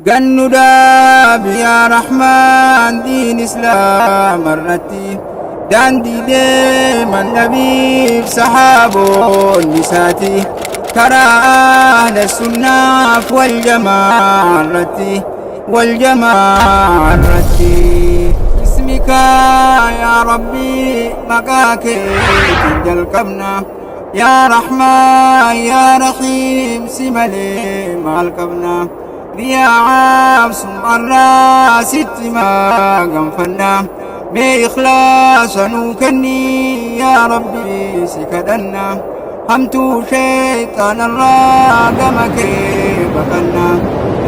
Gannu dhaabi yaa Rahmaan diin Islaama irratti daandii deeman nabiif sahaaboonni isaati karaa ahla sunnaaf wal jamaa irratti wal jamaa irratti. Bismika yaa Rabbi maqaa keetiin jalqabna yaa Rahmaan yaa Rahiim si malee maal qabna. Riyaaf sum'arraa sitti maganfanna mee ikhlaasa nuu kenni yaa rabbi si kadhanna hamtuu sheeyxaanarraa gama kee baqanna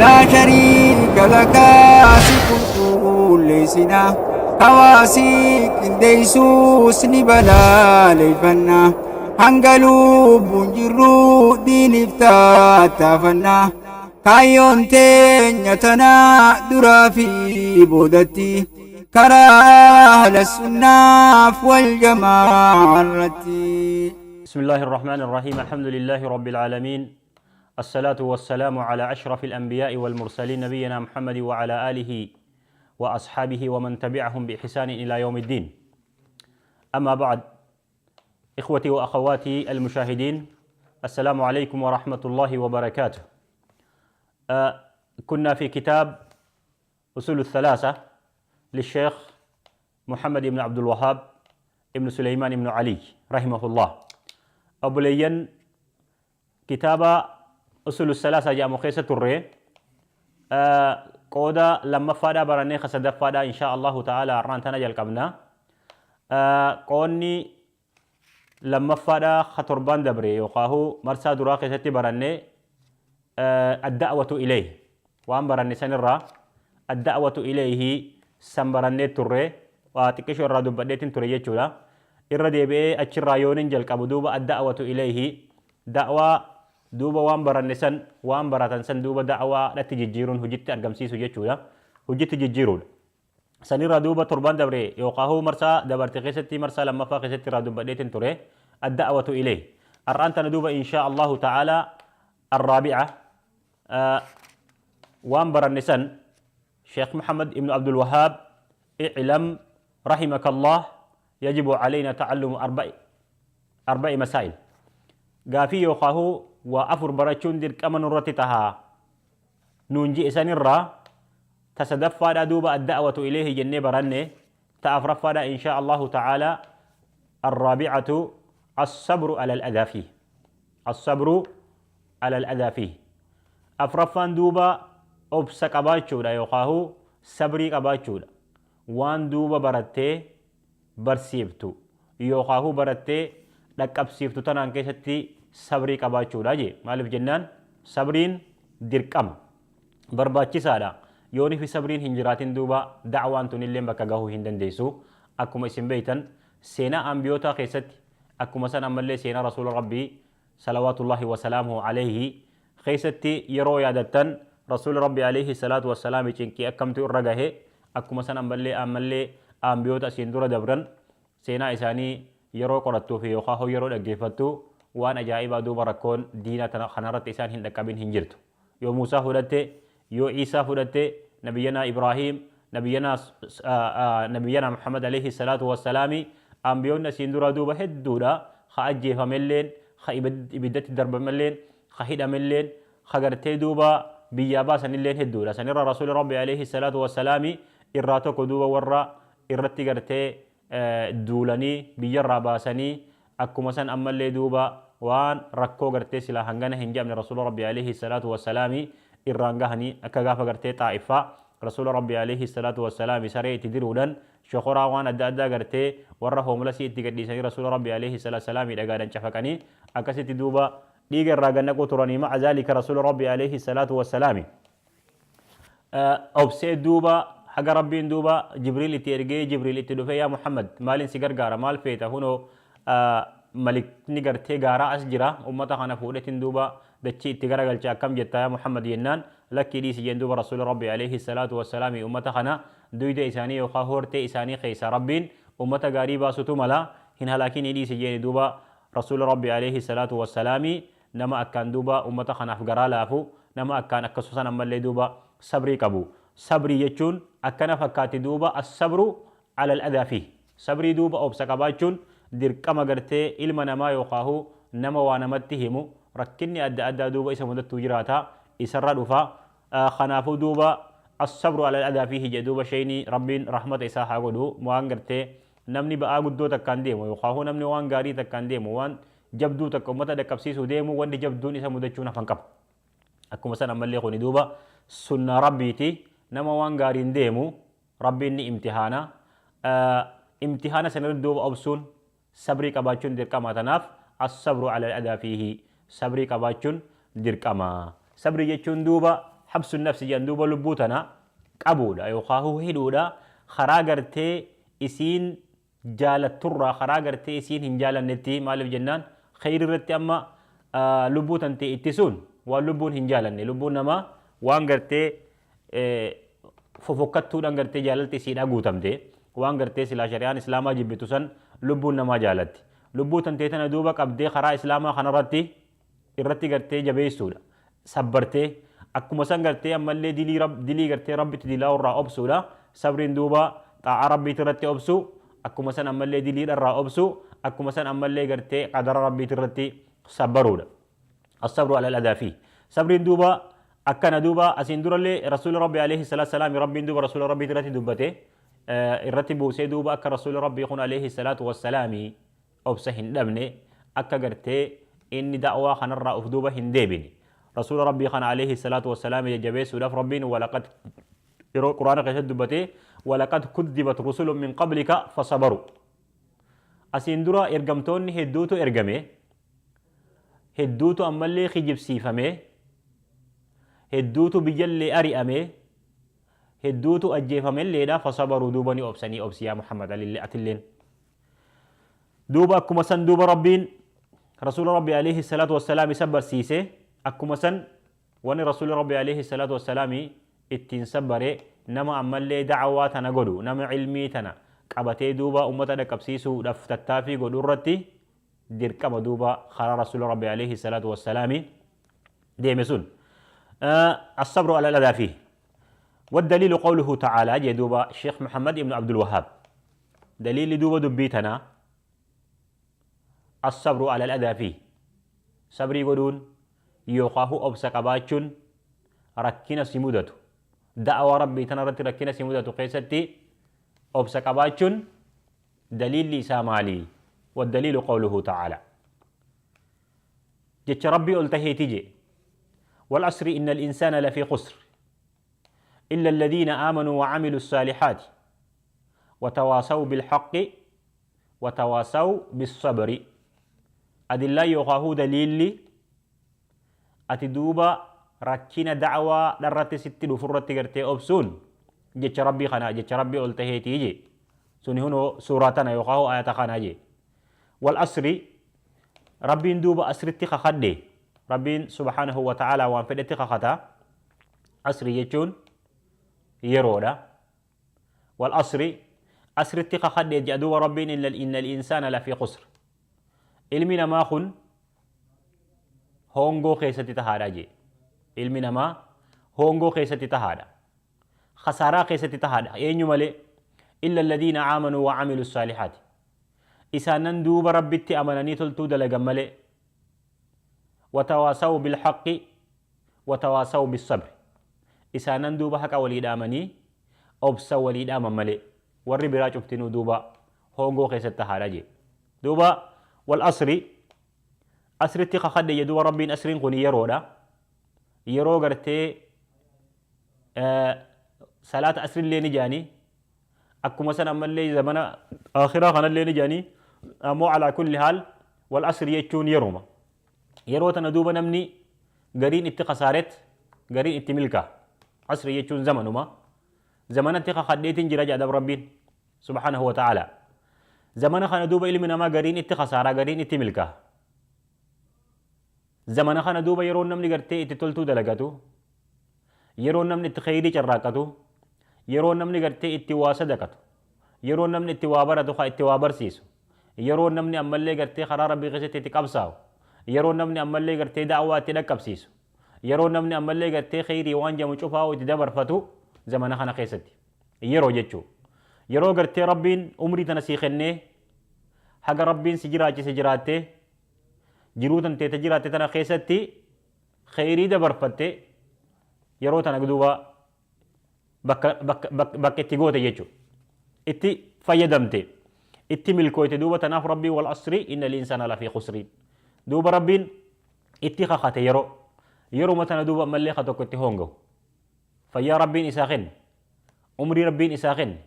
laa shariika lakaa si qulqulleessina hawaasi qindeessuus ni balaaleeffanna hanga lubbuun jirru diiniif tattaafanna Kaayyoon teenya tanaa duraa fi boodatti karaa ahla sunnaaf wal jamaa irratti. بسم الله الرحمن الرحيم الحمد لله رب العالمين الصلاة والسلام على أشرف الأنبياء والمرسلين نبينا محمد وعلى آله وأصحابه ومن تبعهم بإحسان إلى يوم الدين أما بعد إخوتي وأخواتي المشاهدين السلام عليكم ورحمة الله وبركاته. كنا في كتاب أصول الثلاثة للشيخ محمد بن عبد الوهاب ابن سليمان بن علي رحمه الله. أبو لين كتاب أصول الثلاثة جاء مخيسة الري قودا لما فادا براني خسد فادا إن شاء الله تعالى رانتنا جل قبنا. قوني لما فادا خطربان دبري يقاهو مرسى دراقي ستي براني الدعوة إليه وأن براني سنرى الدعوة إليه سنبراني تري واتكشو الرادو بديتين تري يجولا إرى بي أتشرايونين جل دوبا الدعوة إليه دعوة دوبا وان براني سن وان براتن سن دوبا دعوة لا تججيرون هجت أرقمسيسو جيجولا هجت ججيرون سنرى دوبا تربان دبري يوقاهو مرسى دبرتي خيستي مرسى لما فاخيستي رادو بديتين تري الدعوة إليه الرانت ندوبا إن شاء الله تعالى الرابعة وان برنسن شيخ محمد ابن عبد الوهاب اعلم رحمك الله يجب علينا تعلم أربع مسائل قافي يوقاهو وأفر براتشون دير كمن رتتها نونجي إسان الرا تسدفا دوبا الدعوة إليه جنة برنة تأفرفا إن شاء الله تعالى الرابعة الصبر على الأذى فيه الصبر على الأذى فيه أفرفان دوبا أبس قباتشودا يوقاهو صبري قباتشودا وان دوبا برتي برسيفتو يوقاهو برتي dhaqqabsiiftu tanaan keessatti sabrii qabaachuudha jee maaliif jennaan sabriin dirqama barbaachisaadha yoonii fi sabriin hin jiraatin duuba da'waan tunillee bakka gahuu hin dandeessu akkuma isin beeytan seenaa ambiyootaa keessatti akkuma san ammallee seenaa rasuula rabbii salawaatullahi wasalaamuhu alayhi keessatti yeroo yaadattan rasuula rabbii alayhi salaatu wasalaami cinqii akkamtu irra gahe akkuma san ammallee ambiyoota asiin dura dabran seenaa isaanii yeroo qorattuu fi yookaan yeroo dhaggeeffattu waan ajaa'ibaa duuba rakkoon diina kanarratti isaan hin dhaqqabin hin jirtu. Yoo Muusaa fudhatte, yoo Iisaa fudhatte, nabiyyanaa Ibrahiim, nabiyyanaa Muhammad alayhi salaatu wassalaami ambiyoonni asiin dura duuba hedduudha. Ka ajjeefamelleen, ka ibiddatti darbamelleen, ka hidhamelleen, ka gartee duuba biyyaa baasanilleen hedduudha. Sanirra rasuuli rabbi alayhi salaatu wassalaami irraa tokko duuba warra irratti gartee duulanii biyyarraa baasanii akkuma san ammallee duuba waan rakkoo gartee silaa hangana hin jedhamne rasuula rabbi alayhi salaatu wassalaami irraan gahanii akka gaafa gartee xaa'iffaa rasuula rabbi alayhi salaatu wassalaami saree itti diruudhaan shokoraa waan adda addaa gartee warra hoomlasii itti gadhiisanii rasuula rabbi alayhi salaatu wassalaami dhagaadhaan cafaqanii akkasitti duuba dhiiga irraa gannaquu turanii ma'a zaalika rasuula rabbi alayhi salaatu wassalaami obsee duuba haga rabbiin duuba jibriil itti ergee jibriil itti dhufee yaa muhammad maalin si gargaara maal feeta hunoo malikni gartee gaaraa as jira ummata kana fuudhetin duuba dachii itti garagalcha akkam jetta yaa muhammad jennaan lakkii dhiisi jeen duuba rasuuli rabbi alayhi salaatu wassalaami ummata kana duyda isaanii yookaan hortee isaanii keessa rabbiin ummata gaarii baasutu mala hin halaakinii dhiisi jeeni duuba rasuuli rabbi alayhi salaatu wassalaami nama akkaan duuba ummata kanaaf garaa laafu nama akkaan akkasumas ammallee duuba Sabrii qabu. Sabrii jechuun akkana fakkaatti duuba, الصبر على الأذى فيه. Sabrii duuba obsa qabaachuun dirqama gartee ilma namaa yookaahu nama waa namatti himu. Rakkinni adda addaa duuba isa mudattuu jiraata, isarra dhufa. Kanaafuu duuba الصبر على الأذى فيه jedhe duuba shayni. Rabbiin rahmata isaa haa godhu. Waan gartee namni ba'aa guddoo takkaan deemu yookaahu namni waan gaarii takkaan deemu, waan jabduu takka ummata dhaqqabsiisuu deemu, wanni jabduun isa mudachuun hafan qaba. Akkuma san ammallee kuni duuba sunnaa Rabbiiti. Nama waan gaariin deemu Rabbiin ni imtihaana. Imtihaana sanirra duuba obsuun, sabrii qabaachuun dirqama. Tanaaf الصبر على الأذى فيه, sabrii qabaachuun dirqama. Sabrii jechuun duuba حبس النفس jedhan duuba, lubbuu tana qabuudha yookaan hidhuudha, karaa gartee isiin jaalatturraa karaa gartee isiin hin jaalannetti. Maaliif jennaan, kheyri irratti amma lubbuu tantee ittisuun waan lubbuun hin jaalanne, lubbuun namaa waan gartee fofokkattuudhaan gartee jaalalti isiidhaa guutamte, waan gartee silaa shari'aan Islaamaa jibbitu san lubbuun namaa jaalatti. Lubbuu tantee tana duuba qabdee karaa Islaamaa kanarratti irratti gartee jabeessuudha, sabbartee. Akkuma san gartee ammallee dilii gartee Rabbitti dilaa irraa obsuudha. Sabriin duuba xaa'aa Rabbiiti irratti obsu, akkuma san ammallee diliidha irraa obsu, akkuma san ammallee gartee qadara Rabbiiti irratti sabbaruudha. الصبر على الأذى فيه. Sabriin duuba akkana duuba. Asiin durallee Rasuuli Rabbi عليه الصلاة والسلام, Rabbiin duuba Rasuula Rabbii irratti dubbate, irratti buusee duuba, akka Rasuuli Rabbii kun عليه الصلاة والسلام obsa hin dhabne, akka gartee inni da'waa kanarraa uf duuba hin deebine. Rasuula Rabbii kana عليه الصلاة والسلام jajjabeessuudhaaf Rabbiin ولقد yeroo Quraana keessatti dubbate, ولقد كذبت رسل من قبلك فصبروا. Asiin dura ergamtoonni hedduutu ergame, hedduutu ammallee kijibsiifame, hedduutu biyyallee ari'ame, hedduutu ajjeefamelleedha. فصبروا, duuba ni obsanii. Obsi yaa Muhammad atilleen. Duuba akkuma san duuba Rabbiin Rasuula Rabbi عليه الصلاة والسلام isa barsiise. Akkuma san wanni Rasuuli Rabbi عليه الصلاة والسلام ittiin sabbare, nama ammallee da'awaa tana godhu, nama ilmii tana qabatee duuba ummata dhaqqabsiisuudhaaf tattaafii godhu irratti dirqama duuba karaa Rasuula Rabbi عليه الصلاة والسلام deeme sun. الصبر على الأذى فيه. والدليل قوله تعالى jedhe duuba الشيخ محمد بن عبد الوهاب. دليل دوبا دبيتنا الصبر على الأذى فيه, sabrii godhuun yookaahu obsa qabaachuun rakkina si mudatu, da'awaa Rabbii tana irratti rakkina si mudatu keessatti obsa qabaachuun daliilli isaa maali? والدليل قوله تعالى, jecha Rabbii ol taheeti je: والعصر إن الإنسان لفي خسر إلا الذين آمنوا وعملوا الصالحات وتواصوا بالحق وتواصوا بالصبر. Adillaa yookaahuu daliilli ati duuba rakkina da'awaa dharratti sitti dhufurratti gartee obsuun jecha Rabbii kana, jecha Rabbii ol taheetii je. Suni hunoo suuraa tana yookaahuu ayata kana je. والعصر, Rabbiin duuba asritti kakadhe. Rabbiin سبحانه وتعالى waan fedhetti kakata. Asri jechuun yeroodha. والعصر, asritti kakadhe jedha duuba Rabbiin. إن الإنسان لفي خسر, ilmi namaa kun hongoo keessatti tahaadha jee. Ilmi namaa hongoo keessatti tahaadha, khasaaraa keessatti tahaadha. Eenyu malee? إلا الذين آمنوا وعملوا الصالحات, isaanan duuba Rabbitti amananii toltuu dalagan malee. وتواصوا بالحق وتواصوا بالصبر, isaanan duuba haqa walii dhaamanii obsa walii dhaaman malee, warri biraa cuftinuu duuba hongoo keessatti tahaadha jee duuba. والعصر, asritti kakadhe jedhe duuba Rabbiin. Asriin kun yeroodha, yeroo gartee salaata asrillee ni jaanii, akkuma san ammallee zamana akhiraa kanallee ni jaanii. Ammoo على كل حال والعصر jechuun yeruma. Yeroo tana duuba namni gariin itti khasaaret, gariin itti milkaa. Asri jechuun zamanuma. Zamanatti kakadheetiin jira jedha Rabbiin سبحانه وتعالى. Zamana kana duuba ilmi namaa gariin itti khasaaraa, gariin itti milkaa. Zamana kana duuba yeroo namni gartee itti toltuu dalagatu, yeroo namni itti kheyrii carraaqatu, yeroo namni gartee itti waa sadaqatu, yeroo namni itti waa baratu, haa itti waa barsiisu, yeroo namni ammallee gartee karaa Rabbii keessatti itti qabsaa'u, yeroo namni ammallee gartee da'awaa itti dhaqqabsiisu. Yeroo namni ammallee gartee kheyrii waan jamu cufaa'u itti dabarfatu zamana kana keessatti. Yeroo jechuu. Yeroo gartee Rabbiin umrii tana sii kennee haga Rabbiin si jiraachise jiraattee jiruu tantee ta jiraatte tana keessatti kheyrii dabarfatte yeroo tana duuba bakka bakka bakka itti goote jechuudha. Itti fayyadamte. Itti milkooyte duuba tanaaf Rabbiin wal asrii inna liinsaana lafii khusriin. Duuba Rabbiin itti kakate yeroo. Yeruma tana duuba ammallee ka tokko itti hoongahu. Fayyaa Rabbiin isaa kenne. Umrii Rabbiin isaa kenne.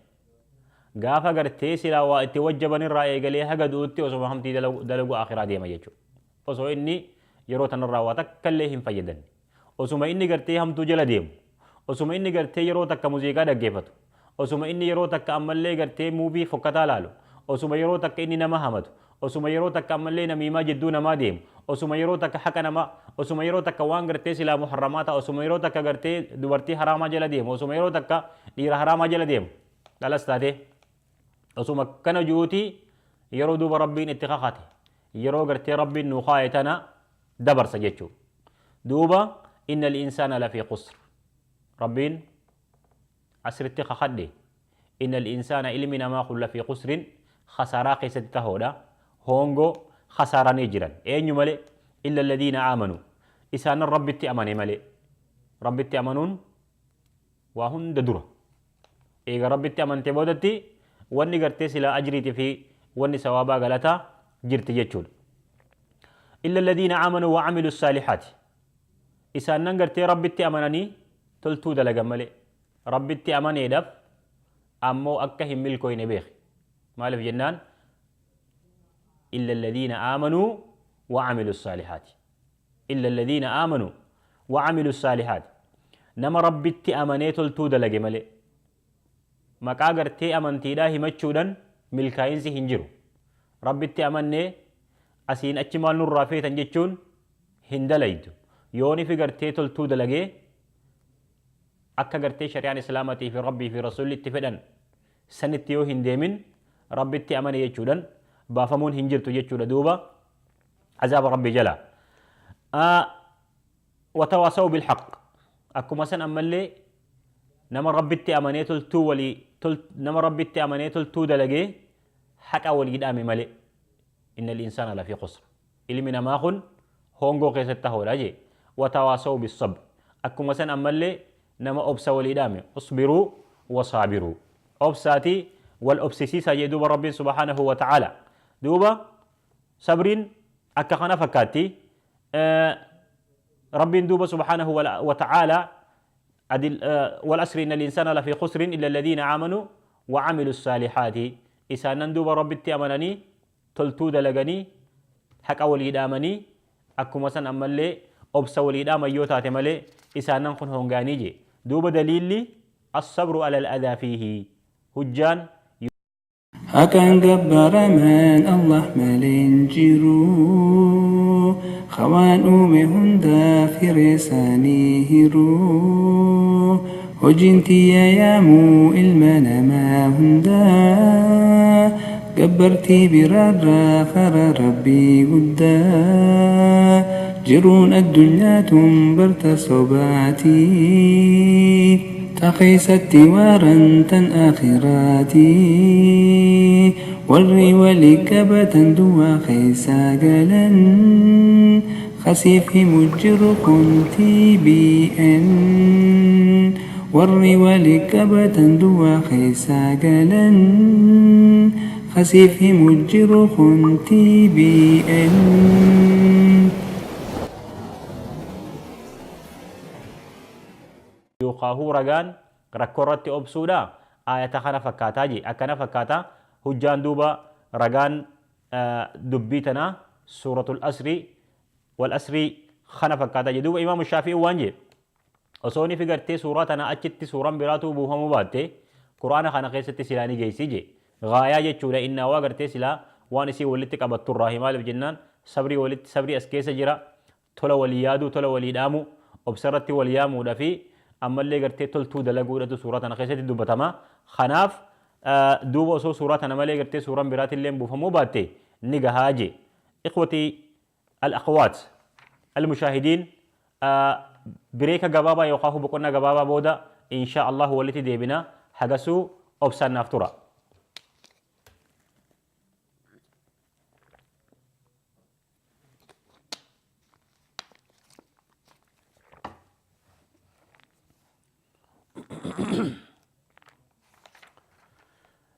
Gaafa gartee silaa waa itti wajjaban irraa eegalee haga du'utti osoma hamtii dalagu akhiraa deema jechuudha. Osoo inni yeroo tanarraa waa takka illee hin fayyadanne. Osuma inni gartee hamtuu jala deemu, osuma inni gartee yeroo takka muziiqaa dhaggeeffatu, osuma inni yeroo takka ammallee gartee muuvii fokkataa laalu, osuma yeroo takka inni nama hamatu, osuma yeroo takka ammallee namiimaa jidduu namaa deemu, osuma yeroo takka haqa namaa, osuma yeroo takka waan gartee silaa muharramaa ta'a, osuma yeroo takka gartee dubartii haraamaa jala deemu, osuma yeroo takka dhiira haraamaa jala deemu, dhalas taatee. Osuma akkana jiruuti yeroo duuba Rabbiin itti kakate, yeroo gartee Rabbiin nuu kaaye tana dabarsa jechuu. Duuba inna al-insaana lafii khusr. Rabbiin asritti kakadhe inna al-insaana ilmi namaa kun lafii khusrin khasaaraa keessatti tahoodha. Hoongoo khasaaranii jiran. Eenyu malee? Illa alladhiina aamanu. Isaanan Rabbitti amane malee. Rabbitti amanuun waa hunda dura. Eega Rabbitti amante boodatti wanni gartee silaa ajriitii fi wanni sawaabaa galataa jirti jechuudha. Illa alladhiina aamanuu wa amilu saalihaati. Isaannan gartee Rabbitti amananii toltuu dalagan malee. Rabbitti amaneedhaaf ammoo akka hin milkooyne beeki. Maaliif jennaan illa alladhiina aamanuu wa amilu saalihaati. Illa alladhiina aamanuu wa amilu saalihaati. Nama Rabbitti amanee toltuu dalage malee. Maqaa gartee amantiidhaa himachuudhan milkaa'insi hin jiru. Rabbitti amannee asiin achi maal nurraa feetan jechuun hin dalaydu. Yoonifi gartee toltuu dalagee akka gartee shari'aan Islaamatii fi Rabbii fi Rasuulli itti fedhan sanitti yoo hin deemin Rabbitti amane jechuudhan baafamuun hin jirtu jechuudha duuba azaaba Rabbii jalaa. Watawaasawu bilhaq akkuma san ammallee nama Rabbitti amanee toltuu walii nama Rabbitti amanee toltuu dalagee haqa walii dhaame malee innal insaana lafii khusr ilmi namaa kun hoongoo keessatti tahoodha jee watawaasawu bissabr akkuma san ammallee nama obsa walii dhaame usbiruu wasaabiruu obsaatii wal obsisiisaa jee duuba Rabbiin subhaanahu wa ta'aala duuba sabriin akka kana fakkaatti Rabbiin duuba subhaanahu wa ta'aala والأسر إن الإنسان لفي خسر إلا الذين آمنوا وعملوا الصالحات إسانن دوبا ربي أمنني تلتو دلغني حق ولي دامني أكما سن أمالي أبس ولي دام يوتا تمالي إسانن خن هونغاني جي دوبا دليل الصبر على الأذى فيه هجان Haqaan gabbaramaan Allah malee hin jiru. Ka waan uume hundaaf hiree isaanii hiru. Hojiin tiyya yaamuu ilma namaa hundaa. Gabbartii biraarraa karaa Rabbii guddaa. Jiruun addunyaa tun barta sobaati. Ta keessatti waaran tan aakhiraati. Warri wali qabatan duwwaa keessa galan. Ka siif himu jiru kun TBN. Warri wali qabatan duwwaa keessa galan. Ka siif himu jiru kun TBN. Yookaahuu ragaan rakkoo irratti obsuudha aayata kana fakkaataa je akkana fakkaata hujjaan duuba ragaan dubbii tanaa suuratul asrii wal asrii kana fakkaataa je duuba imaamu shaafi'ii waan je osoo ni fi gartee suuraa tana achitti suuraan biraatuu buufamuu baatte quraana kana keessatti silaa ni geessi je gaayaa jechuudha innaa waa gartee silaa waan isii walitti qabatturraa maaliif jennaan sabrii walitti sabrii as keessa jira tola walii yaaduu, tola walii dhaamuu, obsa irratti wal yaamuudha fi ammallee gartee toltuu dalaguudhatu suuraa tana keessatti dubbatama. Kanaaf duuba osoo suuraa tana malee gartee suuraan biraatillee buufamuu baatte ni gahaa je. Ikhwatii al-akhwaat al-mushaahidiin Bireeka gabaabaa yookaan boqonnaa gabaabaa booda insha Allah walitti deebina. Hagasuu obsaan naaf tura.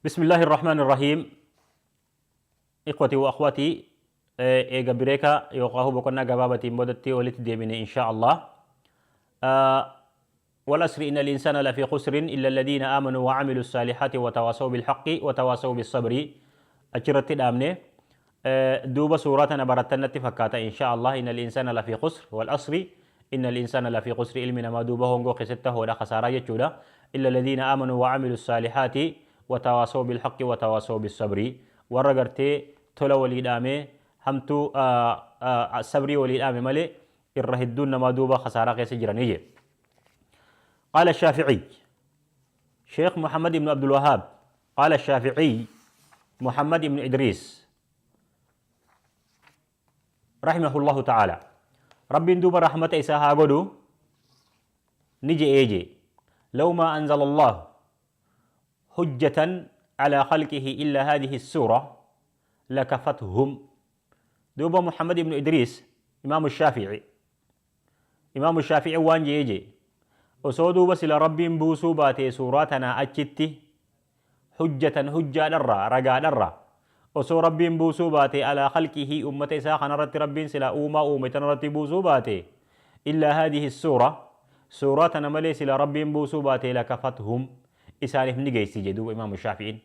بسم الله الرحمن الرحيم. إخوتي وأخواتي، eega bireeka yookaan boqonnaa gabaabaatiin boodatti walitti deebine insha Allah. والعصر إن الإنسان لفي خسر إلا الذين آمنوا وعملوا الصالحات وتواصوا بالحق وتواصوا بالصبر. أجرت الأمن دوب سورة برتنة فكاتا إن شاء الله. إن الإنسان لفي خسر والعصر إن الإنسان لفي خسر علمنا ما دوبه هونغو خسته ولا خسارة يجودا إلا الذين آمنوا وعملوا الصالحات وتواصوا بالحق وتواصوا بالصبر. ورغرتي تولى ولي دامي همتو صبري ولي دامي مالي الرهدون ما دوبا خسارة قيس جرانية. قال الشافعي شيخ محمد بن عبد الوهاب، قال الشافعي محمد بن إدريس رحمه الله تعالى، رب دوب رحمة إساها قدو نجي إيجي لو ما أنزل الله حجة على خلقه إلا هذه السورة لكفتهم. دوب محمد بن إدريس إمام الشافعي، إمام الشافعي وان جي osoo duuba sila rabbiin buusuu baatee suuraa tanaa achitti hujjatan hujjaadharraa ragaadharraa osoo rabbiin buusuu baatee alaa khalqihi ummata isaa kanarratti rabbiin sila uumaa uume tanarratti buusuu baatee illaa haadihi suura suuraa tana malee sila rabbiin buusuu baatee lakafathum isaaniif ni geessi jedhu duuba imaamu shaafi'iin.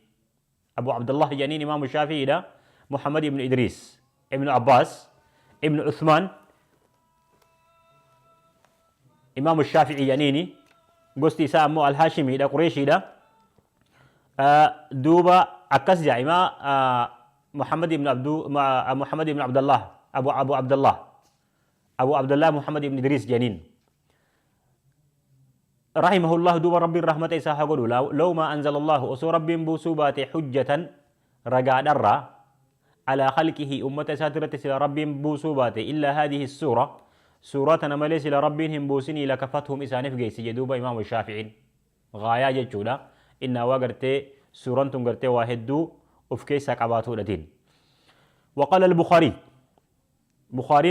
Abu Abdullah jedhaniin imaamu shaafi'iidha. Muhammad ibnu Idriis ibnu Abbaas ibnu Uthmaan imaamu shaafi'ii jedhaniini gosti isaa ammoo alhaashimiidha qureeshiidha. Duuba akkas jaa imaa Muhammad ibn Abdu Muhammad ibn Abdullah Abu Abdullah Abu Abdullah Muhammad ibn Idris jedhaniin رحمه الله. دوب ربي الرحمة إساها قولوا لو ما أنزل الله أسو ربي بوسو باتي حجة رقا درا على خلقه أمة ساترة سلا ربي بوسو باتي إلا هذه السورة سورة مليس لربهم بوسني لكفتهم إسانف جيس جدوب إمام الشافعي غاية جتشولا إن وقرتي سورة تنقرتي واحد دو أفكيسا قباتو لدين. وقال البخاري بخاري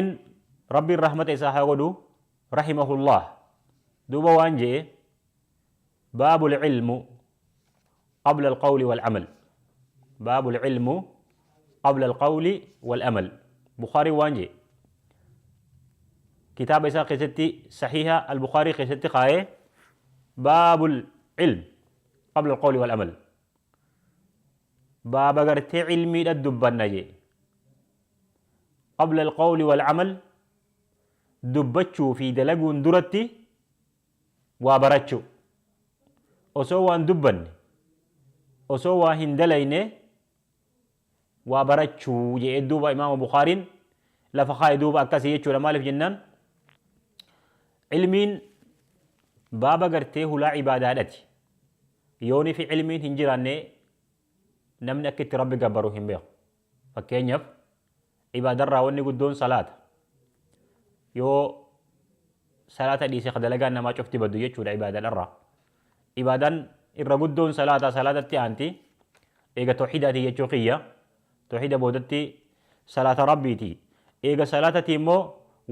ربي الرحمة إساها قولوا رحمه الله دوب وانجي باب العلم قبل القول والعمل، باب العلم قبل القول والأمل. بخاري وانجي كتاب إساء قستي صحيحة البخاري قستي قاية باب العلم قبل القول والأمل. باب قرتي علمي الدبنجي قبل القول والعمل دبتشو في دلقون درتي وابرتشو osoo waan dubbanne osoo waa hin dalayne waa barachuu jedhee duuba imaama Bukhaariin lafa kaa'e duuba akkasii jechuudha. Maaliif jennaan ilmiin baaba gartee hulaa ibaadaadhati. Yoonii fi ilmiin hin jiraanne namni akka itti rabbi gabbaru hin beeku. Fakkeenyaaf ibaadarraa wanni guddoon salaata. Yoo salaata dhiise dalagaan namaa cufti baddu jechuudha ibaadaadharraa. Ibaadaan irra guddoon salaata salaatatti aanti eega tawxiidaati jechuu kiyya tawxiida boodatti salaata rabbiiti. Eega salaatati immoo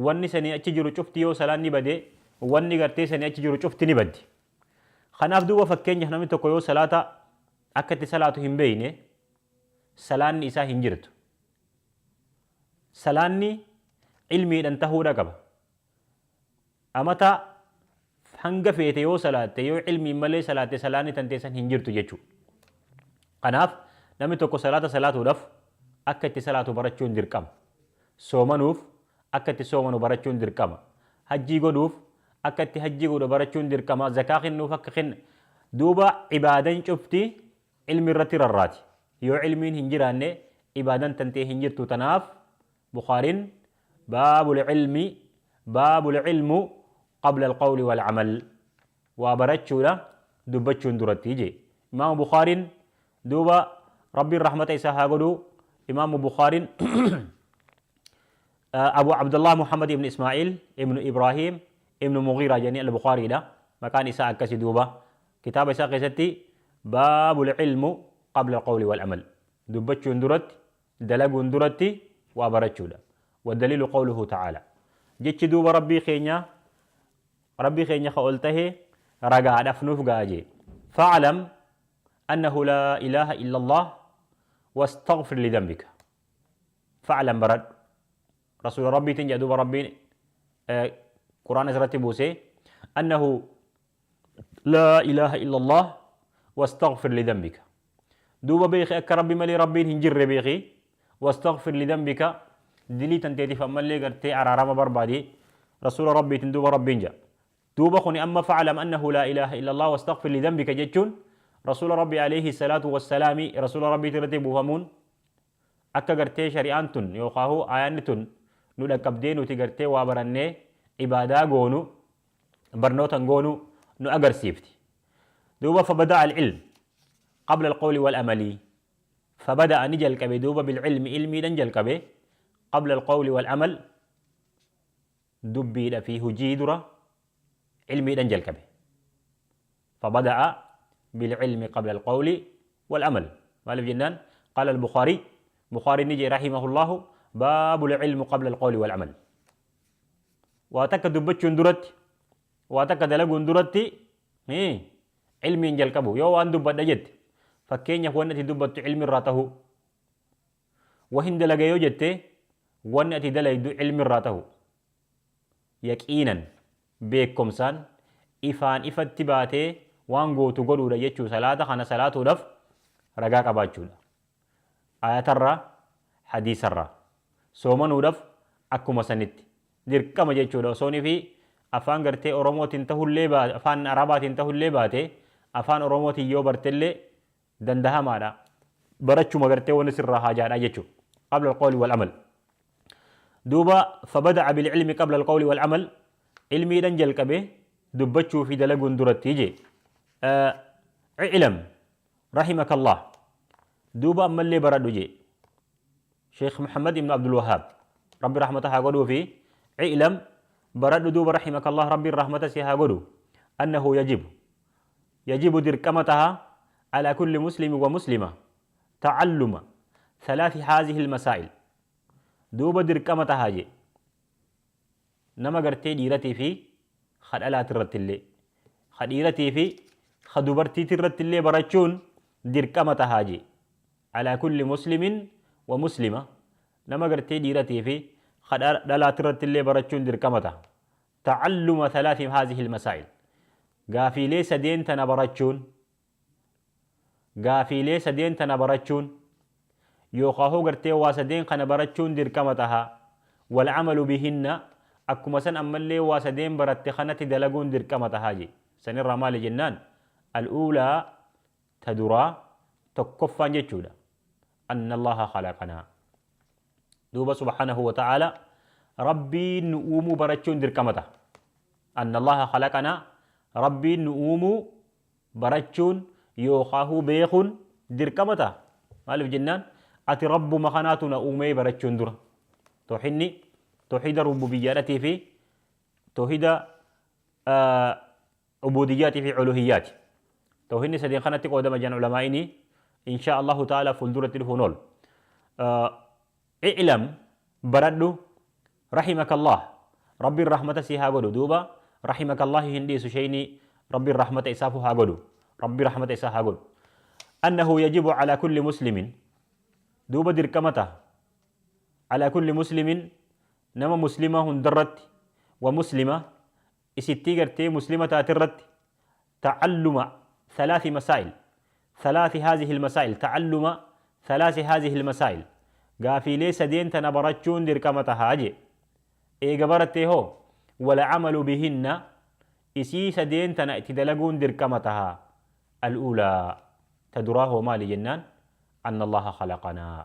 wanni sanii achi jiru cufti yoo salaanni bade wanni gartee sanii achi jiru cufti ni baddi. Kanaaf duuba fakkeenyaaf namni tokko yoo salaata akka itti salaatu hin beekne salaanni isaa hin jirtu. Salaanni ilmiidhaan tahuudha qaba. Amata hanga feete yoo salaatte yoo ilmiin malee salaatte salaanni tanteessan hin jirtu jechuudha. Kanaaf namni tokko salaata salaatuudhaaf akka itti salaatu barachuun dirqama. Soomanuuf akka itti soomanu barachuun dirqama. Hajjii godhuuf akka itti hajjii godhu barachuun dirqama. Zakaa kennuuf akka kenna. Duuba ibaadan cufti ilmi irratti rarraati. Yoo ilmiin hin jiraanne ibaadan tantee hin jirtu. Tanaaf Bukhaariin baabul ilmi baabul ilmu قبل القول والعمل وبرتشولا دبتشون درتي جي. إمام بخاري دوبا ربي الرحمة إساها قدو إمام بخاري أبو عبد الله محمد بن إسماعيل ابن إبراهيم Ibnu Mughiiraa jedhanii Al-Bukhaariidha. Maqaan isaa akkasi duuba. Kitaaba isaa keessatti baabul ilmu qabla alqawli wal amal. Dubbachuun duratti, dalaguun duratti waa barachuudha. Waddaliilu qawluhu ta'aala. Jechi duuba Rabbii keenyaa Rabbii keenya ka ol tahe ragaadhaf nuuf ga'a jee. Fa'alam annahu laa ilaaha illallah wastaghfir lidambika. Fa'alam baradhu. Rasuula Rabbiitiin jedha duuba Rabbiin Qur'aana isarratti buuse annahu laa ilaaha illallah wastaghfir lidambika. Duuba beeki akka Rabbi malee Rabbiin hin jirre beeki wastaghfir lidambika dilii tanteetiif ammallee gartee araarama barbaadi Rasuula Rabbiitiin duuba Rabbiin jedha. Duuba kuni amma fa'alam annahu laa ilaaha illallah wastaghfir lidambika jechuun Rasuula Rabbi alayhi salaatu wassalaami Rasuula Rabbiitii irratti buufamuun Akka gartee shari'aan tun yookaahuu aayanni tun nu dhaqqabdee nuti gartee waa barannee ibaadaa goonu barnootan goonu nu agarsiifti. Duuba fabada'a al-ilm qabla al-qawli wal-amali fabada'a ni jalqabe duuba bil-ilmi ilmiidhan jalqabe qabla al-qawli wal-amal dubbiidha fi hujii dura ilmiidhan jalqabe. Fabada'a bilcilmi qabla alqawli wal'amal. Maaliif jennaan qaala al-Bukhaari Bukhaariin ni jedhe rahimahullaahu baabul ilmu qabla alqawli wal'amal. Waa takka dubbachuun duratti waa takka dalaguun duratti ilmiin jalqabu yoo waan dubbadha jette fakkeenyaaf wanni ati dubbattu ilmi irraa tahuu wahin dalaga yoo jette wanni ati dalaydu ilmi irraa tahu yaqiinan, beekkomsaan, ifaan ifatti baatee waan gootu godhuudha jechuu salaata kana salaatuudhaf ragaa qabaachuudha. Aayatarraa, hadiisarraa. Soomanuudhaf akkuma sanitti. Dirqama jechuudha osoonii fi afaan gartee Oromootiin tahullee baate afaan Arabaatiin tahullee baate afaan Oromootiin yoo bartellee dandahamaadha. Barachuma gartee wanni sirraa haajaadha jechuudha. Qabla alqawli wal amal. Duuba fabada'a bilcilmi qabla alqawli wal amal ilmiidhan jalqabe dubbachuu fi dalaguun duratti jee. I'lam rahimaka Allah. Duuba ammallee baradhu jee. Sheekh Muhammad ibn Abdul Wahhaab Rabbi rahmata haa godhuu fi i'lam baradhu duuba rahimaka Allah Rabbiin rahmata si haa godhu annahu yajibu yajibu dirqama taha ala kulli muslimi wa muslima ta'alluma thalathi haazihil masaa'il duuba dirqama taha je nama gartee dhiiratii fi ka dhalaatirrattillee ka dhiiratii fi ka dubartiitirrattillee barachuun dirqama tahaa je alaa kulli muslimin wa muslima nama gartee dhiiratii fi ka dhalaatirrattillee barachuun dirqama taha ta'alluma thalathi haazihil masaa'il gaafiilee sadeen tana barachuun Gaafiilee sadeen tana barachuun yookaahuu gartee waa sadeen kana barachuun dirqama taha. Wal amalu bihinna akkuma san ammallee waa sadeen baratte kanatti dalaguun dirqama taha je. Sanirraa maali jennaan al-uulaa ta duraa tokkoffaan jechuudha. Anna Allaha khalaqanaa. Duuba subhaanahu wa ta'aala Rabbiin nu uumuu barachuun dirqama taha. Anna Allaha khalaqanaa Rabbiin nu uumuu barachuun yookaahuu beekuun dirqama ta'a. Maaliif jennaan ati Rabbuma kanaatu na uumee barachuun dura. Toohinni toohida rububiyyaadhatii fi toohida ubuudiyyaatii fi uluhiyyaati. Toohinni sadeen kanatti qoodama jedhan ulamaa'ini inshaa Allahu ta'ala fuulduratti dhufuun oolu. I'lam baradhu Rahimakallah Rabbiin rahmata sii haa godhu duuba Rahimakallahi hin dhiisu sheyni Rabbiin rahmata isaafu haa godhu Rabbi rahmata isaa haa godhu Annahu yajibu alaa kulli muslimin duuba dirqama taha alaa kulli muslimin nama muslima hundarratti wa muslima isittii gartee muslima taatirratti ta'alluma thalathi masaa'il thalathi hazihi almasaa'il ta'alluma thalathi hazihi almasaa'il gaafiilee sadeen tana barachuun dirqama tahaa jee eega barattee hoo wal amalu bihinna isii sadeen tana itti dalaguun dirqama tahaa al'uulaa ta duraa hoo maali jennaan anna allaha khalaqanaa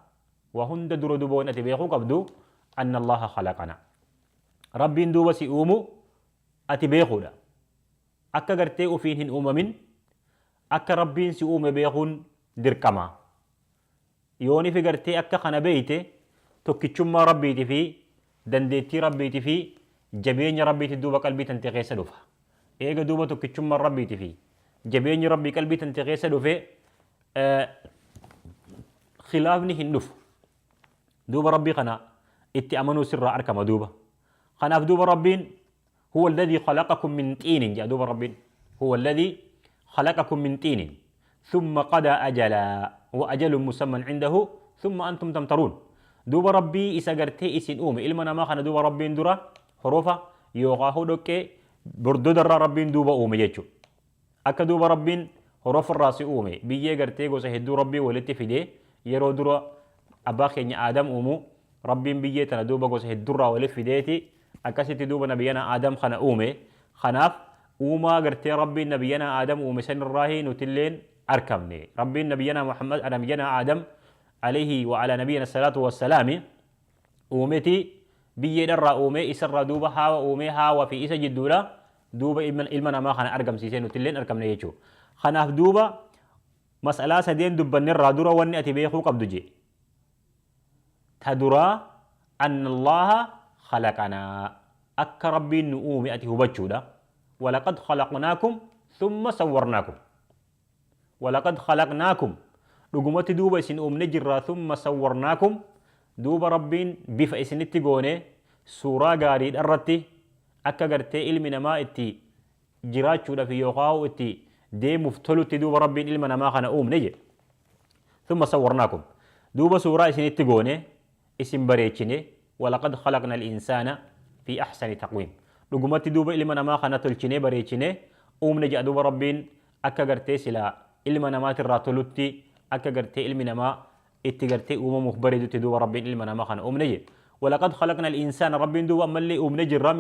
waa hunda dura duba wan ati beekuu qabdu anna allaha khalaqanaa rabbiin duuba si uumu ati beekuudha Akka gartee ufiin hin uumamin akka Rabbiin si uume beekuun dirqama. Yoonifi gartee akka kana beeyte tokkichummaa Rabbiiti fi dandeettii Rabbiiti fi Jabeenya rabbiiti duuba qalbii tante keessa dhufa. Eega duuba tokkichummaan rabbiiti fi jabeenyi rabbii qalbii tante keessa dhufe, khilaafni hin dhufu. Duuba rabbii kana itti amanuu sirraa arkama duuba. Kanaaf duuba rabbiin huwa alladhii khalaqakum min xiinin jedha. Duuba rabbiin huwa alladhii khalaqakum min xiinin thumma qadaa ajalaa wa ajalun musamman cindahu thumma antum tamtaruun. Duuba rabbii isa gartee isin uume ilma namaa kana, duuba rabbiin dura horofa yookaan dhoqqee bordodarraa rabbiin duuba uume jechuudha. Akka duuba rabbiin horofarraa si uume, biyyee gartee gosa hedduu rabbii walitti fide. Yeroo dura abbaa keenya Aadam uumu rabbiin biyyee tana duuba gosa hedduurraa walitti fideeti akkasitti duuba nabiyyana Aadam kana uume. Kanaaf uumaa gartee rabbiin nabiyyana Aadam uume sanirraahi nutilleen arkamne. Rabbiin nabiyyana Muhammad, nabiyyana Aadam alayhi wa ala nabiyyina salaatu wassalaami uumeti biyyeedharraa uume, isarraa duuba haawa uume, haawa fi isa jidduudha duuba ilma namaa kana argamsiisee nutilleen argamne jechuudha. Kanaaf duuba mas'alaa sadeen dubbannerraa dura wanni ati beekuu qabdu je. Ta duraa anna Allaha khalaqanaa, akka rabbiin nu uume ati hubachuudha. Walaqad khalaqnaakum thumma sawwarnaakum. Walaqad khalaqnaakum, dhugumatti duuba isin uumne jirra, thumma sawwarnaakum, duuba rabbiin bifa isinitti goone, suuraa gaariidha irratti akka gartee ilmi namaa itti jiraachuudhaaf yookaan itti deemuuf tolutti duuba rabbiin ilma namaa kana uumne jedhe. Thumma sawwarnaakum, duuba suuraa isinitti goone, isin bareechine. Walaqad khalaqna al-insaana fi ahsani taqwiim, dhugumatti duuba ilma namaa kana tolchine bareechine uumne jedha. Duuba rabbiin akka gartee silaa ilma namaatirraa tolutti, akka gartee ilmi namaa itti gartee uumamuuf bareedutti duuba rabbiin ilma namaa kana uumne jedhe. Walaqad khalaqna al-insaana, rabbiin duuba ammallee uumne jirra,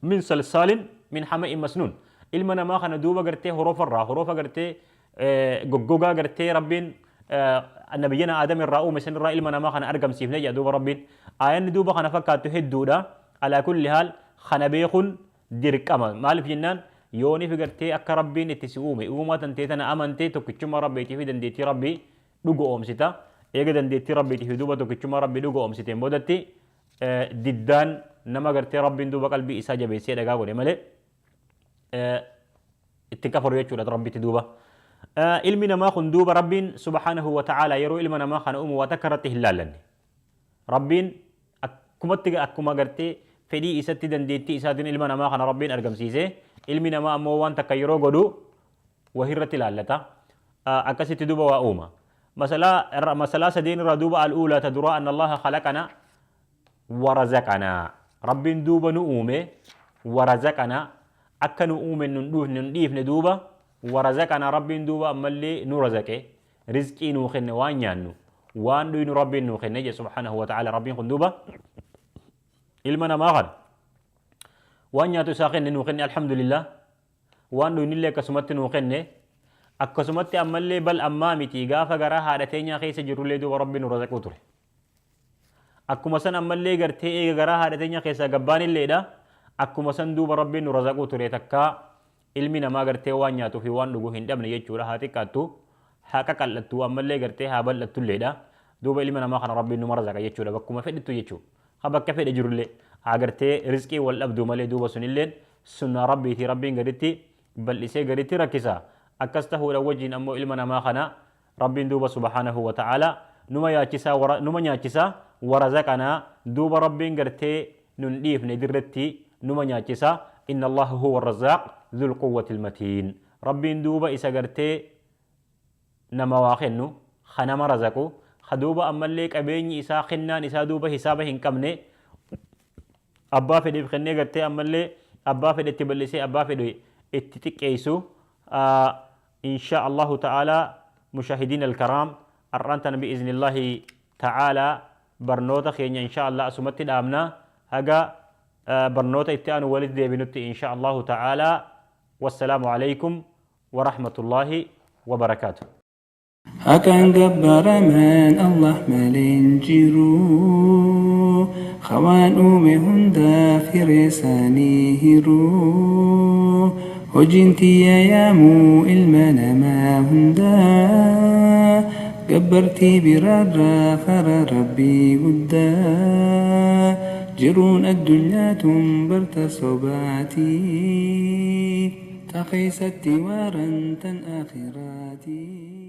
min salsaalin min hama'in masnuun. Ilma namaa kana duuba gartee horofarraa, horofa gartee goggogaa gartee rabbiin nabiyyana aadam irraa uume sanirraa ilma namaa kana argamsiifne jedha duuba rabbiin. Aayanni duuba kana fakkaattu hedduudha. Alaa kulli haal kana beekuun dirqama. Maaliif jennaan, yooniif gartee akka rabbiin itti si uume, uumaa tantee tana amante, tokkichummaa rabbiitii fi dandeettii rabbii dhuga oomsita. Eega dandeettii rabbiitii fi duuba tokkichummaa rabbii dhuga oomsiteen boodatti diddaan nama gartee rabbiin duuba qalbii isaa jabeessee dhagaa godhe malee ittiin kafaru jechuudha rabbitti duuba. Ilmi namaa kun duuba rabbiin subhaanahu wa ta'ala yeroo ilma namaa kana uumu waa takka irratti hin laallanne. Rabbiin akkumatti akkuma gartee fedhii isatti dandeettii isaatiin ilma namaa kana rabbiin argamsiise. Ilmi namaa ammoo waan takka yeroo godhu wahirratti laallata. Akkasitti duuba waa uuma. Masalaa sadeen irraa duuba al'uulaa ta duraa anna Allaha khalaqana warazaqanaa. Rabbiin duuba nu uume, warazaqanaa, akka nu uume nun dhiifne duuba, warazaqanaa, rabbiin duuba ammallee nu razaqe, rizqii nuu kenne, waan nyaannu waan dhuynu rabbiin nuu kenne jedhe subhaanahu wa ta'ala. Rabbiin kun duuba ilma namaa kana waan nyaatu isaa kenne, nuu kenne, alhamdulillah. Waan dhuynillee akkasumatti nuu kenne. Akkasumatti ammallee bal ammaa miti, gaafa garaa haadha teenyaa keessa jirrullee duuba rabbiin nu razaquu ture. Akkuma san ammallee gartee eega garaa haadha teenya keessaa gabbaanilleedha. Akkuma san duuba rabbiin nu razaquu ture. Takkaa ilmi namaa gartee waan nyaatuu fi waan dhugu hin dhabne jechuudha. Haa xiqqaattu, haa qaqal'attu, ammallee gartee haa bal'attulleedha. Duuba ilma namaa kana rabbiin numa razaqa jechuudha. Bakkuma fedhettu jechuudha. Ha bakka fedhe jirullee haa gartee rizqii wal dhabdu malee, duuba sunilleen sunnaa rabbiitii rabbiin gaditti bal'isee gaditti rakkisa. Akkas tahuudha wajjin ammoo ilma namaa kana rabbiin duuba subhaanahu wa ta'ala numa yaachisaa, numa nyaachisa. Warazaqanaa, duuba rabbiin gartee nun dhiifne, dirretti numa nyaachisa. Inna allaha huwa arrazaaq dhul quwwati almatiin. Rabbiin duuba isa gartee nama waa kennu, ka nama razaqu, ka duuba ammallee qabeenyi isaa, kennaan isaa duuba hisaaba hin qabne, abbaa fedheef kennee gartee ammallee abbaa fedhe itti bal'isee abbaa fedhe itti xiqqeessu. Insha Allahu ta'ala, mushahidiin alkaraam, har'aan tana bi'iznillaahi ta'ala barnoota keenya insha Allah asumatti dhaabna. Haga barnoota itti aanu walitti deebinutti insha Allahu ta'ala, wassalaamu alaykum wa rahmatullaahi wa barakaatu. Haqaan gabbaramaan Allah malee hin jiru. Hawaan uume hundaaf hiree isaanii hiru. Hojiin tiyya yaamuu ilma namaa hundaa, gabbartii biraarraa karaa rabbii guddaa. Jiruun addunyaa tun barta sobaatii. Ta keessatti waaran tan akhiraatii.